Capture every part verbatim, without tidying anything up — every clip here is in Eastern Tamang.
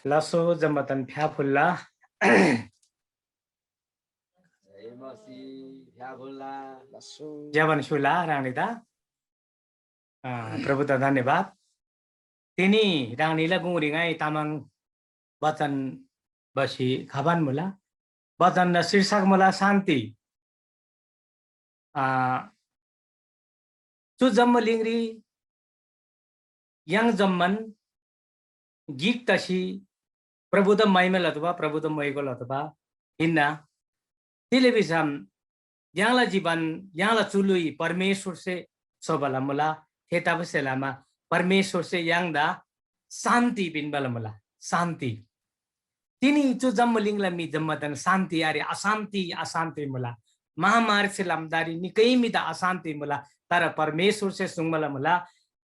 लसो जम्‍मादान फ्‍याफुल्‍ला। ज्‍यबान स्‍युला ह्राङनीदा। अ, प्रभुदा धन्‍यवाद। तिनी ह्राङनीला गुङरी ङाइ तामाङ वचन भसी खबान मुला। वचनला शीर्षक मुला शान्ति। अ, चु जम्‍बुलिङरी य्‍हाङ जम्‍मान गिक तसी प्रभुदा महिमा लतोःबा, प्रभुदा मोइगो लतोःबा हिन्‍ना। तिले भिसम य्‍हाङला जीवन, य्‍हाङला चु ल्‍हुइ परमेश्‍वरसे स्‍होबाला मुला। थेतबासेलमा परमेश्‍वरसे य्‍हाङदा शान्ति पिन्‍बाला मुला। शान्ति। तिनी चु जम्‍बुलिङला मी जम्‍मादान शान्ति आरे, अशान्ति, अशान्ति मुला। महामारीसे लम्‍दारी निकै म्‍हिदा अशान्ति मुला, तर परमेश्‍वरसे सुङ्बाला मुला,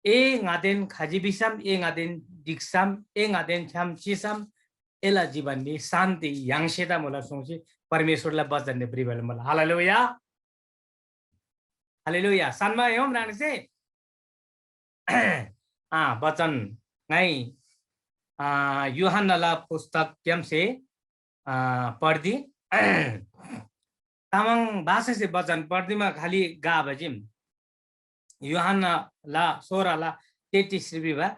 ए ङादेन खजी भिसम, ए ङादेन ढिक्‍सम, ए ङादेन छ्‌याम चिसम, एला जीवनरी शान्ति याङ्सेदा मुला सुङ्सी परमेश्‍वरला वचनले भ्रिबाला मुला। हालेलुया। हालेलुया। सानमा यम राणीसे आ वचन ङाइ आ यूहन्‍नाला पुस्तकग्‍यामसे आ पढ्दी। तामाङ भाषासे वचन पढ्दीमा खालि गा बजिम। यूहन्‍नाला सोह्रला तेत्तिस भिबा,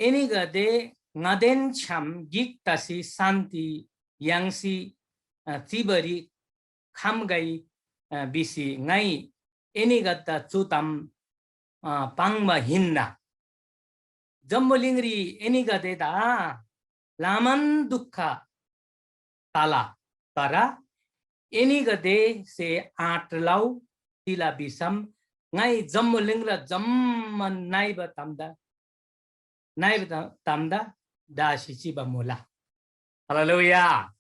एनीगदे ङादेन छ्‌याम गिक तसी शान्ति याङ्सी अ, चिबारी खम्‍गै अ, भिसी ङाइ एनीगदेदा चु ताम अ, पाङ्बा हिन्‍ना। जम्‍बुलिङरी एनीगदेदा ल्‍हानान दुख तला, तर एनीगदेसे आँट लउ, तिला भिसम ङाइ जम्‍बुलिङला जम्‍मान नइबा तामदा, नइबा ता-, तामदा ढासी चिबा मुला। हालेलुया।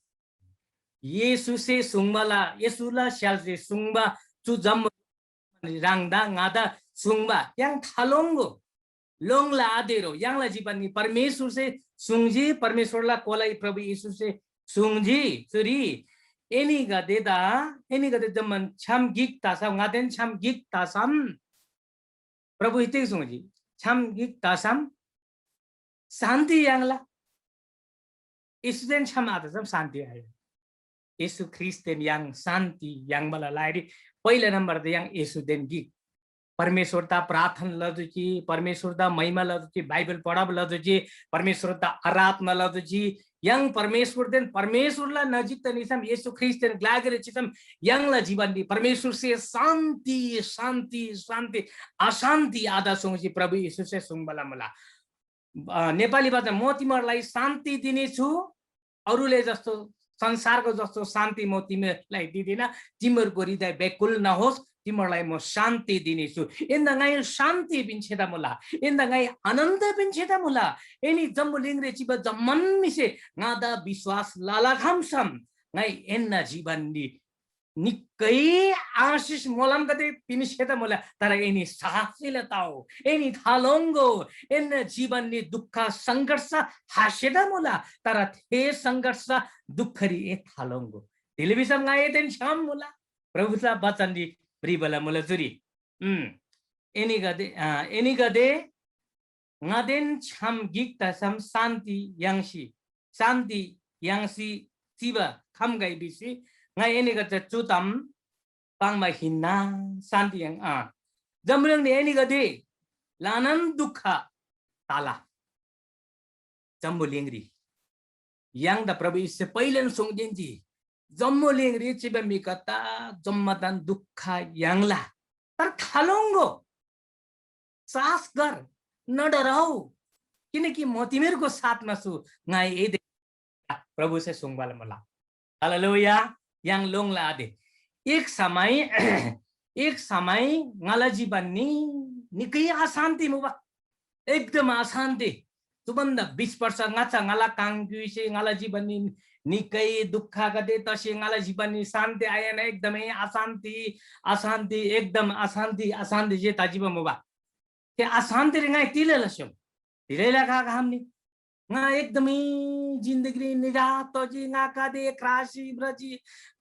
येशूसे सुङ्बाला, येशूला स्‍यालसे सुङ्बा चु जम्‍बुलिङरी ह्राङदा ङादा सुङ्बा य्‍हाङ थालोङ्‍गो। लोङ्ला आदेरो य्‍हाङला जीवननी परमेश्‍वरसे सुङ्जी, परमेश्‍वरला कोलाइ प्रभु येशूसे सुङ्जी। चुरी एनीगदेदा, एनीगदे जम्‍मान छ्‌याम गिक तसम, ङादेन छ्‌याम गिक तसम, प्रभु तिग सुङ्जी, छ्‌याम गिक तसम शान्ति याङ्ला। येशूदेन छ्‌याम आतसम शान्ति आयो। येशू ख्रीष्‍टदेन य्‍हाङ शान्ति याङ्बाला लागिरी पहिला नम्‍बरदा य्‍हाङ येशूदेन गिक। परमेश्‍वरदा प्रार्थना लजु कि, परमेश्‍वरदा महिमा लजु कि, बाइबल पढब लजु कि, परमेश्‍वरदा आराधना लजु कि, य्‍हाङ परमेश्‍वरदेन परमेश्‍वरला नजिकदा निसम येशू ख्रीष्‍टदेन ग्‍लागेरे चिसम य्‍हाङला जीवनरी परमेश्‍वरसे शान्ति, शान्ति, शान्ति, अशान्ति आदा सुङ्सी प्रभु येशूसे सुङ्बाला मुला। अ, नेपाली भाषा, "म तिमीहरूलाई शान्ति दिनेछु, अरूले जस्तो, संसारको जस्तो शान्ति म तिमीहरूलाई दिँदिनँ, तिमीहरूको हृदय व्याकुल नहोस्, तिमीहरूलाई म शान्ति दिनेछु।" एन्‍दा ङाइ शान्ति पिन्‍सेदा मुला, एन्‍दा ङाइ आनन्द पिन्‍सेदा मुला। एनी जम्‍बुलिङरे चिबा जम्‍मान म्‍हिसे ङादा विश्‍वास लला खम्‍सम ङाइ एन्‍ना जीवनरी निकै आशिष मोलमगदे पिन्‍सेदा मुला, तर एनी साहसी लताओ, एनी थालोङ्गो, एन्‍ना जीवननी दुःख संघर्ष हासेदा मुला, तर थे संघर्ष दुःखरी ए थालोङ्गो। तिले भिसम ङा एदेन छ्‌याम मुला, प्रभुला वचनरी भ्रिबाला मुला चुरी। उम्, एनीगदे, अ, एनीगदे ङादेन छ्‌याम गिक तसम शान्ति याङ्सी, शान्ति याङ्सी चिबा खम्‍गै भिसी ङाइ एनीगदे चु ताम पाङ्बा हिन्‍ना। शान्ति याङ, अँ, जम्‍बुलिङरी एनीगदे ल्‍हानान दुःख तला। जम्‍बुलिङरी य्‍हाङदा प्रभु येशूसे पहिलेन सुङ्जिन्‍जी, "जम्‍बुलिङरी चिबा म्‍हिगदेदा जम्‍मादान दुःख याङ्ला, तर थालोङ्‍गो, साहस गर, न डराउ, किनकि म तिमीहरूको साथमा छु, ङाइ एदे।" प्रभुसे सुङ्बाला मुला। हालेलुया। य्‍हाङ लोङ्ला आदे। एक समय, एक समय ङाला जीवननी निकै अशान्ति मुबा। एकदम अशान्ति। चुभन्‍दा बिस वर्ष ङाच्‍छा ङाला काङ क्‍युइसे ङाला जीवननी निकै दुःखगदे तसे ङाला जीवननी शान्ति आएन, एकदमै अशान्ति, अशान्ति, एकदम अशान्ति, अशान्ति जे तजिबा मुबा। थे अशान्तिरी ङाइ तिले लस्‍योम? तिलै लखा खम्‍नी। ङा एकदमै जिन्दगी निराश तजी, ङा गाते ख्रासी भ्रजी,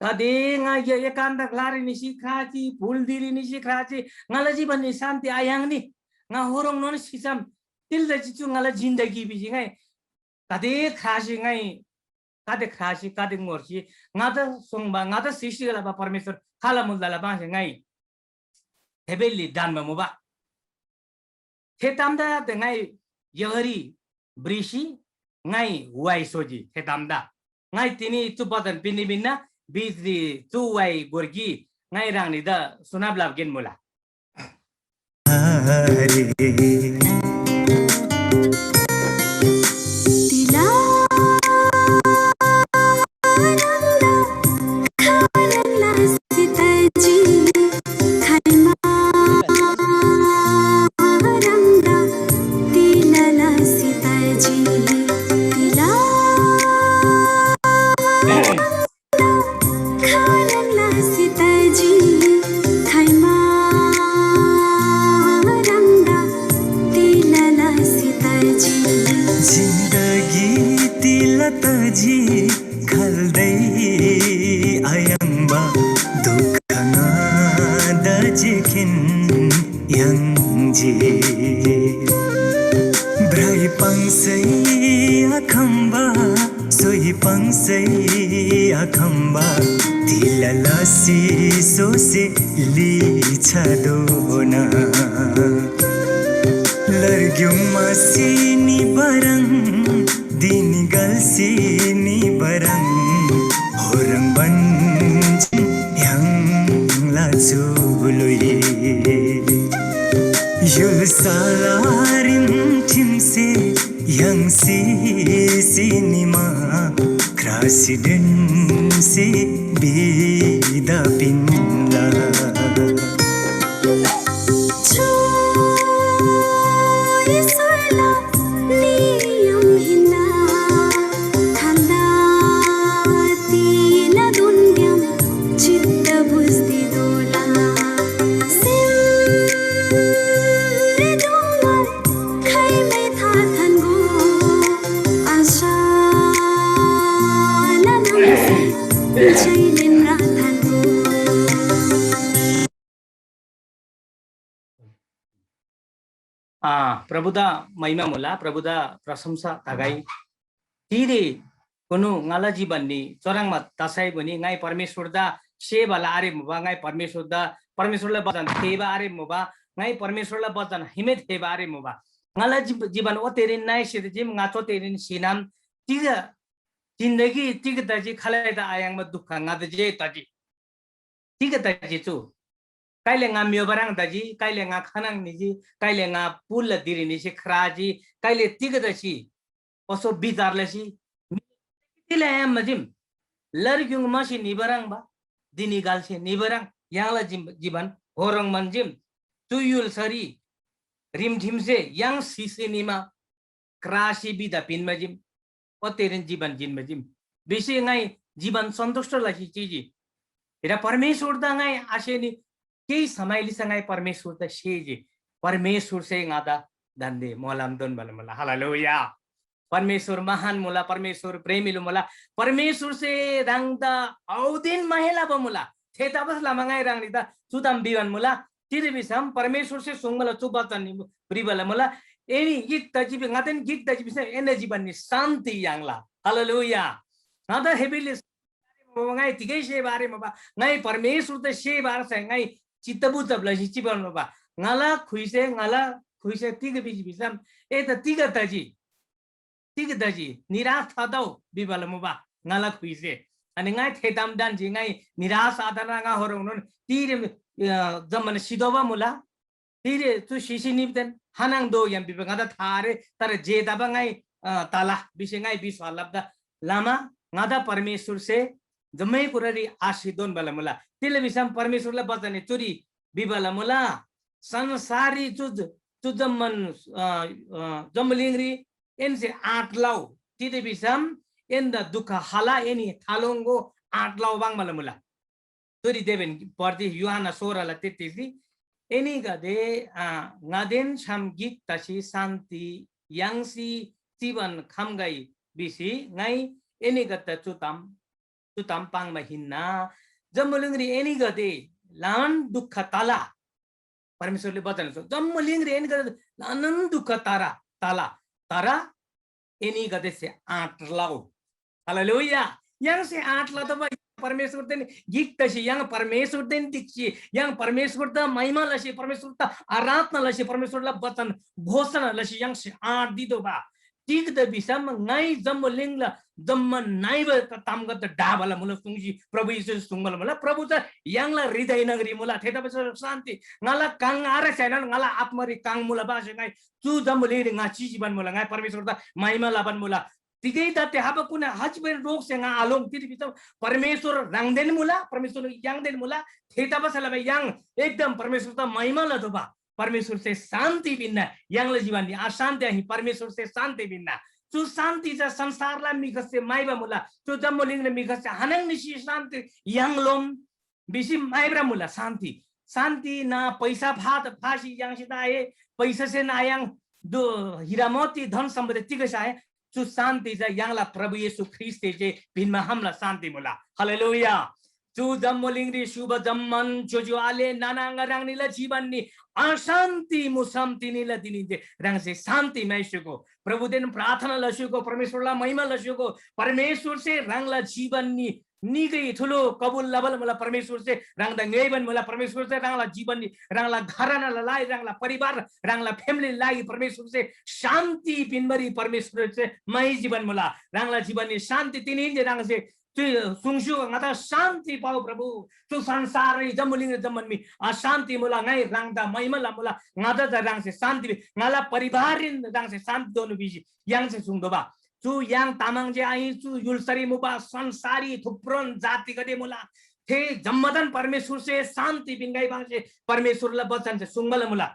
गाते ङा ये एकान्त ग्‍लारी निसी ख्राची, फुल दिरी निसी ख्राची, ङाला जीवन नि शान्ति आयाङ्नी, ङा होरोङनोन सिसम, तिल्‍दा चिचु ङाला जिन्दगी भिजी ङाइ, गाते ख्रासी ङाइ, गाते ख्रासी, गाते ङोर्सी, ङादा सोङ्बा, ङादा सृष्टि लबा परमेश्‍वर खाला मुल्‍दाला बासे ङाइ हेबेलली डान्‍बा मुबा। थे तामदा ङाइ यहरी भ्रिसी ङाइ वाइ सोजी। थे तामदा ङाइ तिनी चु बचन पिन्‍नी पिन्‍ना, बिजरी चु वाइ गोर्गी ङाइ ह्राङनीदा सुनाब लाबगेन मुला। जिन्दगी तिला तजी, खाल्दै आयाङ्बा दुःख ङादा जेखेन याङ्जी। भ्राइ पाङ्सै आखम्बा, सोइ पाङ्सै आखम्बा, तिला लसी सोसे लिछादोना। लर्ग्युङ मासी निबरङ, दिनी गल्सी निबरङ, होरङ बन्जिम य्‍हाङला चुलुइ। य्‍हुल्‍साला रिमठिमसे य्‍हाङसे सिनिमा, क्रासी डेन्‍सी बिदा पिन्‍ला। आ, प्रभुदा महिमा मुला, प्रभुदा प्रशंसा तगै। तिरे कुनु ङाला जीवननी चोरङमा तसै भनी ङाइ परमेश्‍वरदा सेबाला आरे मुबा, ङाइ परमेश्‍वरदा, परमेश्‍वरला वचन थेबा आरे मुबा, ङाइ परमेश्‍वरला वचन हिमे थेबा आरे मुबा। ङाला जीव-, जीवन ओतेरिन नाइसे जिम ङा चोतेरिन सिनाम तिग जिन्दगी तिग तजी, खलैदा आयाङ्मा दुःख ङादा जे तजी। तिग तजी चु? काइले ङा म्‍योबाराङ तजी, काइले ङा खनाङ निजी, काइले ङा पुलला दिरी निसी ख्राजी, काइले तिग तसी ओसो विचार लसी तिले आयाम मजिम लर ग्‍युङ मसी निबराङ बा, दिनी गालसे निबराङ य्‍हाङला जिम-, जीवन होरङ मन जिम। चु युल सरी रिमठिमसे य्‍हाङ सिसी निमा क्रासी बिदा पिन्‍बा जिम, ओतेरेन जीवन जिन्‍बा जिम। बिसे ङाइ जीवन सन्तुष्ट लसी चिजी। हेर परमेश्‍वरदा ङाइ आसेनी केही समय लिसा ङाइ परमेश्‍वरदा सेजी। परमेश्‍वरसे ङादा दान्‍दे मोलम दोन्‍बाला मुला। हालेलुया। परमेश्‍वर महान मुला, परमेश्‍वर प्रेमिलो मुला। परमेश्‍वरसे ह्राङदा औदिन माया लबा मुला। थेतबासेलमा ङाइ ह्राङनीदा चु ताम भिबान मुला। तिरे भिसम परमेश्‍वरसे सुङ्बाला चु बचन नि भ्रिबाला मुला। एनी गिक तजी भि ङादेन गिक तजी भिसम एने जीवन नि शान्ति याङ्ला। हालेलुया। ङादा हेबिले ङाइ तिगै से बारे मुबा। ङाइ परमेश्‍वरदा से बार से ङाइ चित्त बुझब लसी चिबान मुबा। ङाला खुइसे, ङाला खुइसे तिग भिजी भिसम एदा तिग तजी। तिग तजी निराश थातउ भिबाला मुबा ङाला खुइसे। अनि ङाइ थे ताम ढन्‍सी ङाइ निराश आतना ङा होरङनोन तिरे, अ, जम्‍मान सितोःबा मुला। तिरे चु सिसी निप्‍देन हानाङ दोग्‍याम भिबा ङादा था आरे, तर जे तबा ङाइ, अ, तला भिसी ङाइ विश्‍वास लब्‍दा लमा ङादा परमेश्‍वरसे जम्‍मै कुरारी आशिष दोन्‍बाला मुला। तिले भिसम परमेश्‍वरला बचनरी चुरी भिबाला मुला, संसाररी चु, चु जम्‍मान, अ, अ, जम्‍बुलिङरी एनसे आँट लउ, तिथे भिसम एन्‍दा दुःख हाला, एनी थालोङ्‍गो आँट लउ बाङ्‌बाला मुला। चुरी देबेन पर्ति यूहन्‍ना सोह्रला तेत्तिसरी, एनीगदे, अ, ङादेन छ्‌याम गिक तसी शान्‍ति याङ्सी चिबान खम्‍गै भिसी ङाइ एनीगदेदा चु ताम चु ताम पाङ्बा हिन्‍ना। जम्‍बुलिङरी एनीगदे ल्‍हानान दुःख तला। परमेश्‍वरले वचन छ, जम्‍बुलिङरी एनीगदे ल्‍हानान दुःख तरा तला, तर एनीगदेसे आँट लउ। हालेलुया। य्‍हाङसे आँट लतोःबा परमेश्‍वरदेन गिक तसी य्‍हाङ परमेश्‍वरदेन ढिक्‍सी य्‍हाङ परमेश्‍वरदा महिमा लसी परमेश्‍वरदा आराधना लसी परमेश्‍वरला वचन घोषणा लसी य्‍हाङसे आँट दितोःबा। तिग्‍दा भिसम ङाइ जम्‍बुलिङला जम्‍मान नइबा तामगदे ढाबाला मुला सुङ्सी प्रभु येशूसे सुङ्बाला मुला। प्रभु चा य्‍हाङला हृदय नगरी मुला। थेतबासेलमा शान्ति ङाला काङ आरे स्‍याइनोन ङाला आत्‍मारी काङ मुला बासे ङाइ चु जम्‍बुलिङरी ङा चिजीबान मुला। ङाइ परमेश्‍वरदा महिमा लबान मुला। तिगै दा ते हबकुन हजबेन रोग से ङा आलोङ तिरी भिसम परमेश्‍वर ह्राङदेन मुला, परमेश्‍वर य्‍हाङदेन मुला। थेतबासेलमा य्‍हाङ एकदम परमेश्‍वरदा महिमा लतोःबा। परमेश्‍वरसे शान्ति पिन्‍ना, य्‍हाङला जीवनरी अशान्ति आहिन, परमेश्‍वरसे शान्ति पिन्‍ना। चु शान्ति चा संसारला म्‍हिगदेसे म्‍हाइबा मुला, चु जम्‍बुलिङला म्‍हिगदेसे हानङ निसी शान्ति याङ्लोम भिसी म्‍हाइबा मुला। शान्ति, शान्ति ना पैसा फात फासी याङ्सी ता आये, पैसासे ना याङ्, दो हिरा मोती धन सम्‍पत्ति तिगै आये, चु शान्ति चा य्‍हाङला प्रभु येशू ख्रीष्‍टसे जे पिन्‍बा हामला शान्ति मुला। हालेलुया। चु जम्‍बुलिङरी स्‍युबा जम्‍मान ज्‍योज्‍यो आले नाना आङा ह्राङनीला जीवननी अशान्ति मुसम तिनीला दिनी जे ह्राङसे शान्ति म्‍हाइस्‍योगो। प्रभुदेन प्रार्थना लस्‍योगो, परमेश्‍वरला महिमा लस्‍योगो। परमेश्‍वरसे ह्राङला जीवननी निगै ठुलो कबुल लबल मुला। परमेश्‍वरसे ह्राङदा ङ्‌योइबान मुला। परमेश्‍वरसे ह्राङला जीवननी, ह्राङला घरानाला लागि, ह्राङला परिवार, ह्राङला family लागि परमेश्‍वरसे शान्ति पिन्‍बारी परमेश्‍वरसे म्‍हाइजीबान मुला। ह्राङला जीवननी शान्ति तिनी जे ह्राङसे चु सुङस्‍यु ङादा शान्ति पाउ प्रभु। चु संसाररी जम्‍बुलिङरी जम्‍मान मी अशान्ति मुला। ङाइ ह्राङदा महिमा लमुला। ङादा चा ह्राङसे शान्ति, ङाला परिवाररीन ह्राङसे शान्ति दोनु भिसी य्‍हाङसे सुङ्तोःबा। चु य्‍हाङ तामाङ जे आहिन, चु य्‍हुल्‍सारी मुबा संसारी थुप्रोन जातिगदे मुला। थे जम्‍मादान परमेश्‍वरसे शान्ति पिन्‍गै बाङसे परमेश्‍वरला वचनसे सुङ्बाला मुला।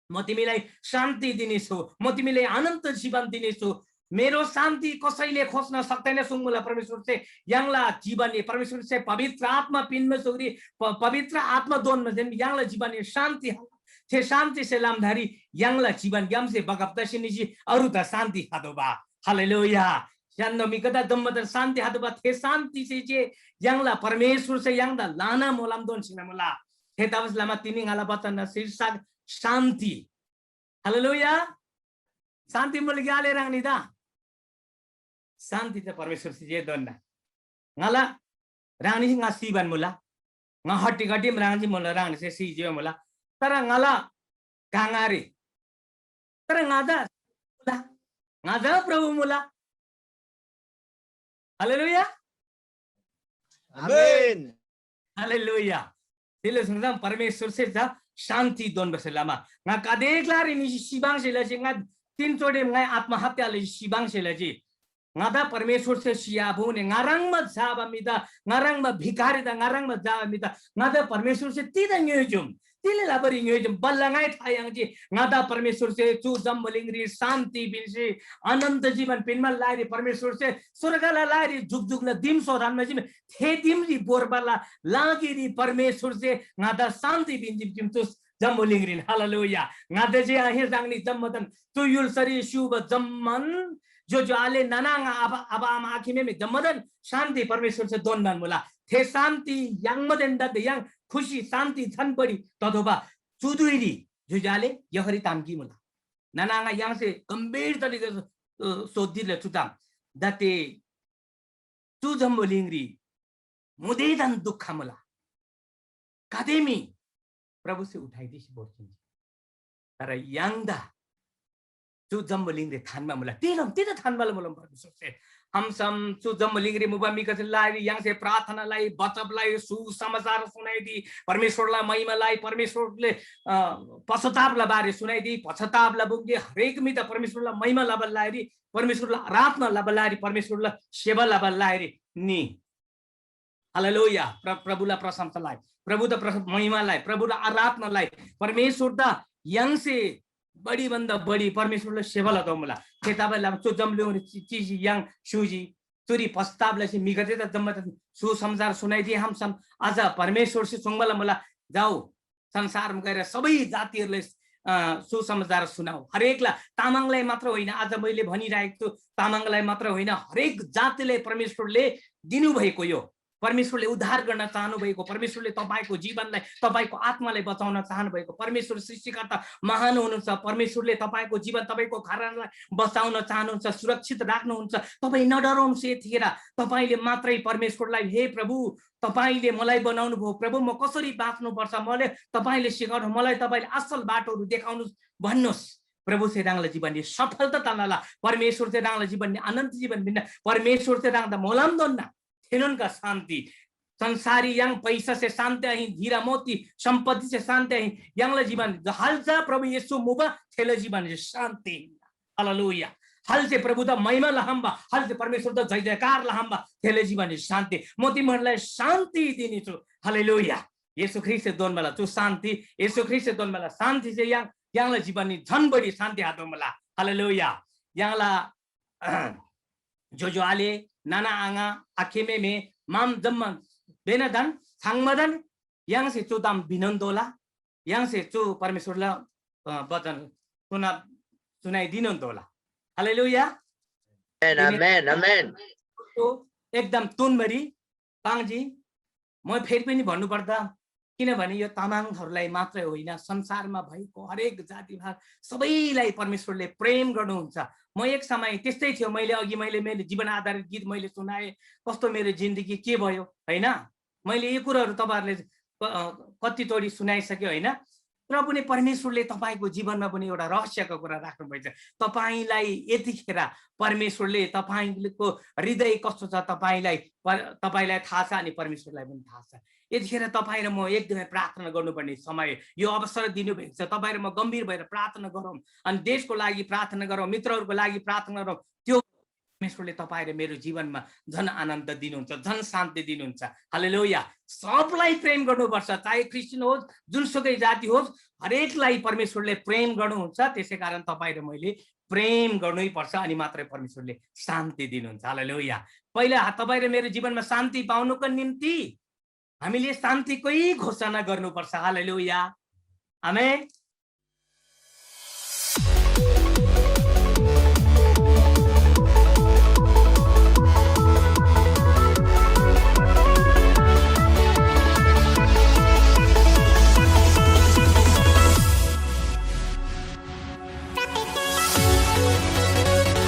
म तिमीलाई शान्ति दिनेछु, म तिमीलाई अनन्त जीवन दिनेछु। मेरो शान्ति कसैले खोज्न सक्दैन सुङ्मुला परमेश्‍वरसे। य्‍हाङला जीवनले परमेश्‍वरसे पवित्र आत्मा पिन्‍बा सुग्री, प-, पवित्र आत्मा दोन्‍बा जेन य्‍हाङला जीवनले शान्ति, थे शान्ति से लामधारी य्‍हाङला जीवन ग्‍यामसे बगप तसी निसी अरू त शान्ति हातोबा। हालेलुया। स्‍य्‍हान्‍दो म्‍हिगदा जम्‍मादान शान्ति हातोबा। थे शान्ति से जे य्‍हाङला परमेश्‍वरसे य्‍हाङदा लाना मोलम दोन सिना मुला। थे तबस लमा तिनी ङाला वचन शीर्षक शान्ति। हालेलुया। शान्ति मुल ग्‍याले ह्राङनी दा। शान्ति त परमेश्‍वरसे जे दोन्‍ना। ङाला ह्राङनी ङा सिबान मुला। ङा हट्टी गट्टीम ह्राङजी मुला, ह्राङनीसे सिजी मुला। तर ङाला काङारी। तर ङादा मुला। ङादा प्रभु मुला। हालेलुया। आमेन। हालेलुया। तिले सुङसम परमेश्‍वरसे जा शान्ति दोन्‍बसे लमा ङा गादे ग्‍लारी निसी सिबाङसे लजी, ङा तीन चोटि ङाइ आत्महत्या लजी सिबाङसे लजी। ङादा परमेश्‍वरसे सियाबुने ङाह्रङ्‌बा जाबा म्‍हिदा, ङाह्रङ्‌बा भिखारीदा, ङाह्रङ्‌बा जाबा म्‍हिदा ङादा परमेश्‍वरसे तिदा ङ्‌योइजुम? तिले लबारी ङ्‌योइजुम? बल्‍ल ङाइ था याङ्जी। ङादा परमेश्‍वरसे चु जम्‍बुलिङरी शान्ति पिन्‍सी अनन्त जीवन पिन्‍बा लाइरी परमेश्‍वरसे स्‍वर्गला लाइरी जुकजुकला दिम सोथान मजिम थे दिमरी बोर्बाला लागिरी परमेश्‍वरसे ङादा शान्ति पिन्‍जी भिम चु जम्‍बुलिङरीन। हालेलुया। ङादा जे आहे जाङनी जम्‍मादान चु य्‍हुल्‍सारी स्‍युबा जम्‍मान ज्‍योज्‍यो आले नाना आङा आबा आबा आमा आखिमेमे जम्‍मादान शान्ति परमेश्‍वरसे दोन्‍बान मुला। थे शान्ति याङ्मादेन दान्‍दे याङ खुसी शान्ति झन बढी ततोःबा। चु धुइरी ज्‍योज्‍यो आले यखरी ताम गिमुला। नाना आङा य्‍हाङसे गम्भीर तरिका सोध्‍दिले चु ताम। दाते चु जम्‍बुलिङरी मुदेदान दुःख मुला। कदेमी प्रभुसे उठाइदिसी बोर्चिन्‍जी। तर य्‍हाङदा चु जम्‍बुलिङरी थान्‍बा मुला। तिलम तिदा थान्‍बाला मुलम परमेश्‍वरसे हमसम चु जम्‍बुलिङरी मुबा म्‍हिगदेला लागिरी य्‍हाङसे प्रार्थना लइ, बचब लइ, सुसमाचार सुनाइदी, परमेश्‍वरला महिमा लइ, परमेश्‍वरले, अ, पश्चातापला बारे सुनाइदी, पश्चातापला बुङरी हरेक म्‍हिदा परमेश्‍वरला महिमा लबा लागिरी, परमेश्‍वरला आराधना लबा लागिरी, परमेश्‍वरला सेवा लबा लागिरी नि। हालेलुया। प्र-, प्रभुला प्रशंसा लइ, प्रभुदा प्र-, महिमा लइ, प्रभुला आराधना लइ, परमेश्‍वरदा य्‍हाङसे बढी भन्दा बढी परमेश्‍वरला सेवा लतोःमुला। थेतबासेलमा चु जम्‍बुलिङरी चि-, चिसी य्‍हाङ स्‍युजी, चुरी पश्चाताप लसी म्‍हिगदेदा जम्‍मा सुसमाचार सुनाइदिए हमसम अझ परमेश्‍वरसे सुङ्बाला मुला, जाऊ, संसारमा गएर सबै जातिहरूलाई अ, सुसमाचार सुनाऊ। हरेकलाई, तामाङलाई मात्र होइन, आज मैले भनिरहेको छु, तामाङलाई मात्र होइन, हरेक जातिलाई परमेश्वरले दिनुभएको यो, परमेश्वरले उद्धार गर्न चाहनुभएको, परमेश्वरले तपाईँको जीवनलाई, तपाईँको आत्मालाई बचाउन चाहनुभएको, परमेश्वर सृष्टिकर्ता महान हुनुहुन्छ। परमेश्वरले तपाईँको जीवन, तपाईँको घरलाई बचाउन चाहनुहुन्छ, सुरक्षित राख्नुहुन्छ। तपाईँ नडराउनुहोस् यतिखेर, तपाईँले मात्रै परमेश्वरलाई, "हे प्रभु, तपाईँले मलाई बनाउनु भयो, प्रभु, म कसरी बाँच्नुपर्छ, मैले, तपाईँले सिकाउनु, मलाई तपाईँले असल बाटोहरू देखाउनु" भन्नुहोस्। प्रभु से ह्राङला जीवनले सफलता तन्‍नाला, परमेश्वर से ह्राङला जीवनले अनन्त जीवन पिन्‍ना, परमेश्वर से ह्राङदा मोलम दोन्‍ना। थेनोनका शान्ति, संसारी य्‍हाङ पैसा से शान्ति आहिन, हीरा मोती सम्पत्ति से शान्ति आहिन, य्‍हाङला जीवन हल्चा प्रभु येशू मुबा, थेला जीवन से शान्ति। हालेलुया। हल्चे प्रभु दा महिमा लहम्बा, हल्चे परमेश्वर दा जय जयकार लहम्बा, थेला जीवन से शान्ति। मोती मनलाई शान्ति दिने छु। हालेलुया। येशू ख्रीष्‍ट दोन बेला चु शान्ति, येशू ख्रीष्‍ट दोन बेला शान्ति से य्‍हाङ, य्‍हाङला जीवन नि झन बढी शान्ति हातोमला। हालेलुया। य्‍हाङला ज्‍योज्‍यो आले, नाना आङा, आखेमे मे, माम जम्मा बेनादन, छाङमादन, य्‍हाङसे चु ताम भिनोन तोला, य्‍हाङसे चु परमेश्‍वरला, अ, वचन सुना, सुनाइदिनोन तोला। हालेलुया। आमेन, आमेन, आमेन। चु एकदम तुनभरि पाङ्जी। म फेरि पनि भन्नुपर्दा, किनभने यो तामाङहरूलाई मात्रै होइन, संसारमा भएको हरेक जातिभाग सबैलाई परमेश्वरले प्रेम गर्नुहुन्छ। म एक समय त्यस्तै थियो, मैले अघि मैले, मैले जीवन आधारित गीत मैले सुनाएँ, कस्तो मेरो जिन्दगी के भयो, होइन? मैले यी कुराहरू तपाईँहरूले क-, अ, कति चोटि सुनाइसकेँ, होइन? तर पनि परमेश्वरले तपाईँको जीवनमा पनि एउटा रहस्यको कुरा राख्नुभएछ। तपाईँलाई यतिखेर परमेश्वरले तपाईँको हृदय कस्तो छ, तपाईँलाई पर-, तपाईँलाई थाहा छ अनि परमेश्वरलाई पनि थाहा छ। यतिखेर तपाईँ र म एकदमै प्रार्थना गर्नुपर्ने समय, यो अवसर दिनुभएको छ। तपाईँ र म गम्भीर भएर प्रार्थना गरौँ, अनि देशको लागि प्रार्थना गरौँ, मित्रहरूको लागि प्रार्थना गरौँ। त्यो परमेश्वरले तपाईँ र मेरो जीवनमा झन आनन्द दिनुहुन्छ, झन शान्ति दिनुहुन्छ। हालेलुया। सबलाई प्रेम गर्नुपर्छ, चाहे क्रिस्चियन होस्, जुनसुकै जाति होस्, हरेकलाई परमेश्वरले प्रेम गर्नुहुन्छ। त्यसै कारण तपाईँ र मैले प्रेम गर्नै पर्छ, अनि मात्रै परमेश्वरले शान्ति दिनुहुन्छ। हालेलुया। पहिला तपाईँ र मेरो जीवनमा शान्ति पाउनुको निम्ति हामीले शान्तिकै घोषणा गर्नुपर्छ। हालेलुया। आमेन।